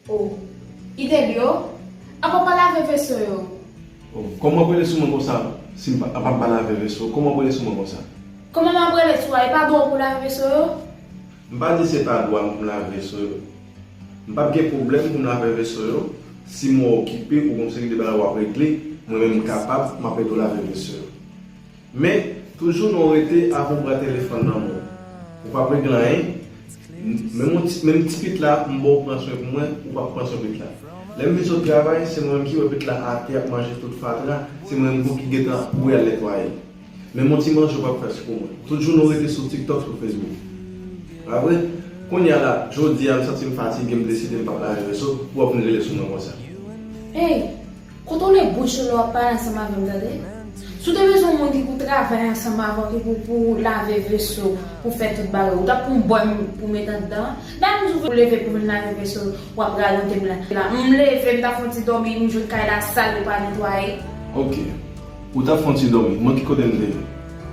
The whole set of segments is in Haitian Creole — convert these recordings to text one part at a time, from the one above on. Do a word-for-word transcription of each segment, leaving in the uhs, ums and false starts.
Oh, ide l yo? Apa w pa lave veso yo? Oh, kòman w ap rele sou mwen konsa si m pa, apa m pa lave veso? Kòman w ap rele sou mwen konsa? Kòman m ap rele sou a? E pa dwa w pou w lave veso yo? M pa di se pa dwa m pou m lave veso yo. M p ap gen pwoblèm pou m lave veso yo si mwen okipe ou gon seri de bagay w ap regle, mwen menm m kapab, m ap ede w lave veso yo. Men, toujou nou rete avè yon bra telefòn nan men w. Ou p ap regle anyen. Menm yon ti, menm ti pit la, m ba w pran swen pou mwen, ou p ap pran swen pit la. Lè m vin sot travay, se mwen menm ki wè pit la atè ap manje tout fatra, se mwen menm tou ki gentan ap kouri al netwaye l. Menm yon ti manje ou p ap fè sou pou mwen. Tout jounen w rete sou TikTok, sou Facebook. Pa vre? Kounye a la, jodi a, m santi m fatige, m deside m p ap lave veso, ou ap vin rele sou mwen konsa. Ey, kontwole bouch ou lè w ap pale ansanm avè m, tande? Si w te bezwen yon moun ki pou travay ansanm avè w, ki pou, pou lave veso, pou fè tout bagay, ou t ap pou m bòy pou met anndan? Dayè, m di w pou leve pou vin lave veso, w ap radote m la. La, m leve, m t ap fè yon ti dòmi, m jwenn kay la sal, ou pa netwaye. Ok. Ou t ap fè yon ti dòmi. Mwen, ki kote m te ye?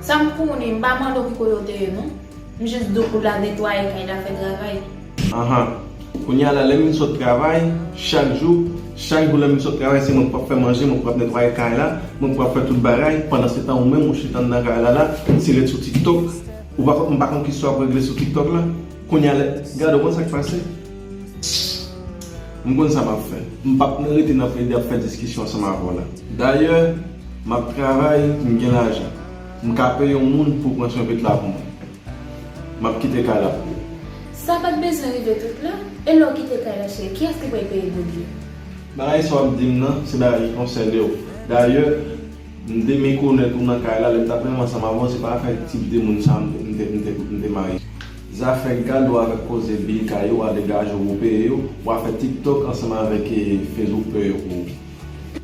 Sa m konnen, m pa mande w ki kote w te ye, non. M jis di w pou l al netwaye kay la, fè travay. Anhan. Kounye a la, lè m vin sot travay, chak jou, chak jou lè m vin sot travay, se mwen k pral fè manje, mwen k pral netwaye kay la, mwen k pral fè tout bagay. Pandansetan, ou menm, ou chita anndan kay la, la, se ret sou TikTok. Ou pa, m pa konn kisa w ap regle sou TikTok la. Kounye a, lè, gade, ou konn sa k pase? M konn sa m ap fè. M p ap rete nan plede ap fè diskisyon ansanm avè w la. Dayè, m ap travay, m gen lajan. M ka peye yon moun pou pran swen pit la pou mwen. M ap kite kay la pou ou. Sa pa t bezwen rive tout la? E lè w kite kay la, cheri, kiyès ki pral peye bondye? Bagay sa w ap di m nan, se bagay ki konsène w. Dayè, m te mekonèt ou nan kay la, lè m t ap renmen ansanm avè w, se pa avèk tip de moun sa a m te, m te, m te, m te marye. Zafè gad ou avèk koze bil kay yo, w a degaje w pou peye yo, w a fè TikTok ansanm avèk, eh, Facebook peye yo pou ou.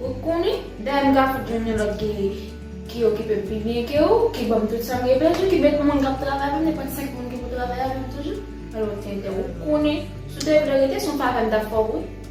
Ou konnen, dayè m ka fout jwenn yon lòt ki, ki okipe m pi byen ke ou, ki ban m tout sa m gen bezwen, ki met moun k ap travay avè m, nenpòt senk moun ki pou travay avè m toujou. Alò, tenten, ou konnen, si w te vle rete, se yon favè m t ap fè w, wi.